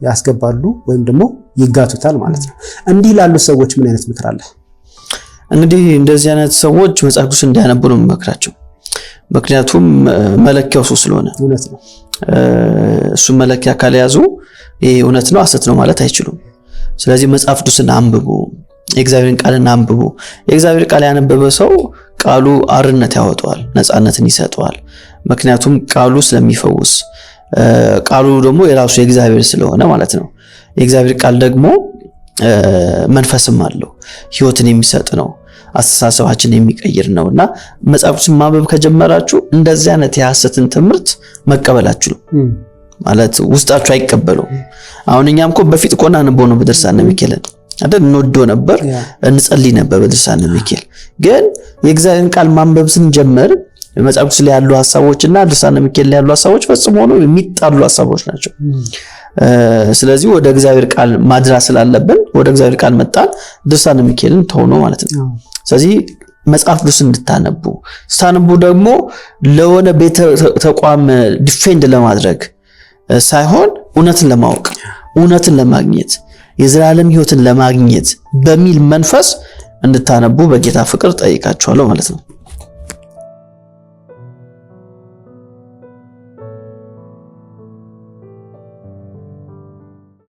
ያስገባሉ ወይም ደግሞ ይጋቱታል ማለት ነው። እንዲህ ላሉ ሰዎች ምን አይነት ምክር አለ? እንግዲህ እንደዚህ አይነት ሰዎች መጽሐፍ ቅዱስ እንዲያነቡ ነው የምመክራቸው። ምክንያቱም መለኪያው እሱ ስለሆነ፣ እውነት ነው። እሱ መለኪያ ካልያዙ ይሄ እውነት ነው ሐሰት ነው ማለት አይችሉም። ስለዚህ መጽሐፍ ቅዱስን አንብቡ፣ የእግዚአብሔርን ቃልን አንብቡ። የእግዚአብሔር ቃል ያነበበ ሰው ቃሉ አርነት ያወጣዋል፣ ነፃነትን ይሰጠዋል። ምክንያቱም ቃሉ ስለሚፈውስ፣ ቃሉ ደግሞ የራሱ የእግዚአብሔር ስለሆነ ማለት ነው። የእግዚአብሔር ቃል ደግሞ መንፈስም አለው፣ ህይወትን የሚሰጥ ነው፣ አስተሳሰባችንን የሚቀይር ነው። እና መጽሐፍ ቅዱስን ማንበብ ከጀመራችሁ እንደዚህ አይነት የሐሰትን ትምህርት መቀበል አትችሉም። ማለት ውስጣችሁ አይቀበሉም። አሁን እኛም እኮ በፊት እኮ እናነበው ነው በድርሳነ ሚካኤልን አይደል? እንወደው ነበር፣ እንጸልይ ነበር በድርሳነ ሚካኤል። ግን የእግዚአብሔርን ቃል ማንበብ ስንጀምር መጽሐፍ ቅዱስ ላይ ያሉ ሐሳቦችና ድርሳነ ሚካኤል ላይ ያሉ ሐሳቦች ፈጽሞ ሆኖ የሚጣሉ ሐሳቦች ናቸው። ስለዚህ ወደ እግዚአብሔር ቃል ማድራት ስላለብን ወደ እግዚአብሔር ቃል መጣን፣ ድርሳነ ሚካኤልን ተውነው ማለት ነው። ስለዚህ መጽሐፍ ቅዱስ እንድታነቡ፣ ስታነቡ ደግሞ ለሆነ ቤተ ተቋም defend ለማድረግ ሳይሆን እውነትን ለማወቅ፣ እውነትን ለማግኘት፣ የዘላለም ሕይወትን ለማግኘት በሚል መንፈስ እንድታነቡ በጌታ ፍቅር ጠይቃችኋለሁ ማለት ነው።